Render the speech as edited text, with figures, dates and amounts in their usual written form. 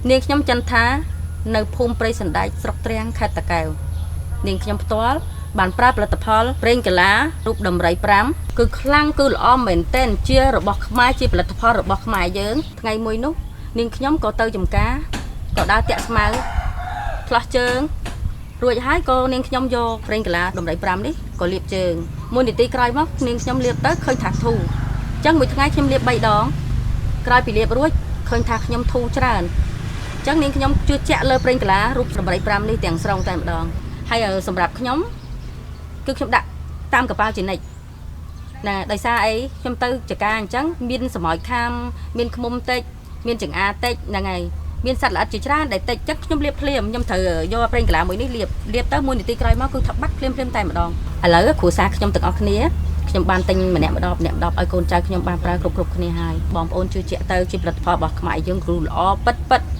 នាងខ្ញុំចន្ទថានៅភូមិព្រៃសណ្ដែកស្រុកទ្រាំងខេត្តតាកែវនាងខ្ញុំផ្ទាល់បានប្រើផលិតផលប្រេងកាឡារូបដំរី5គឺខ្លាំងគឺល្អមែនទែនជារបស់ខ្មែរជាផលិតផលរបស់ខ្មែរយើងថ្ងៃមួយនោះនាងខ្ញុំក៏ទៅចំការក៏ដើរតាក់ស្មៅផ្លោះជើងរួចហើយក៏នាងខ្ញុំយកប្រេងកាឡាដំរី5នេះក៏លាបជើងមួយនាទីក្រោយមកនាងខ្ញុំលាបទៅឃើញថាធូរអញ្ចឹងមួយថ្ងៃខ្ញុំលាប3ដងក្រោយពីលាបរួចឃើញថាខ្ញុំធូរច្រើន អញ្ចឹងនាងខ្ញុំជឿជាក់លើប្រេងកាឡារូបដំរី5នេះទាំងស្រុងតែម្ដងហើយសម្រាប់ខ្ញុំគឺខ្ញុំដាក់តាមកប៉ាល់ជានិច្ចណាដោយសារអីខ្ញុំទៅចការអញ្ចឹងមានសមោចខាំមានខ្មុំតិចមានចង្អាតិចហ្នឹងហើយមានសត្វល្អិតជាច្រើនដែលតិចចឹងខ្ញុំលាបភ្លាមខ្ញុំត្រូវយកប្រេងកាឡាមួយនេះលាបលាបទៅមួយនាទីក្រោយមកគឺថាបាត់ភ្លាមភ្លាមតែម្ដងឥឡូវគ្រួសារខ្ញុំទាំងអស់គ្នាខ្ញុំបានទិញម្នាក់ម្ដងម្នាក់ម្ដងឲ្យកូនចៅខ្ញុំបានប្រើគ្រប់គ្រប់គ្នាហើយបងប្អូនជឿជាក់ទៅជាផលិតផលរបស់ខ្មែរយើងគ្រូល្អពិតពិត។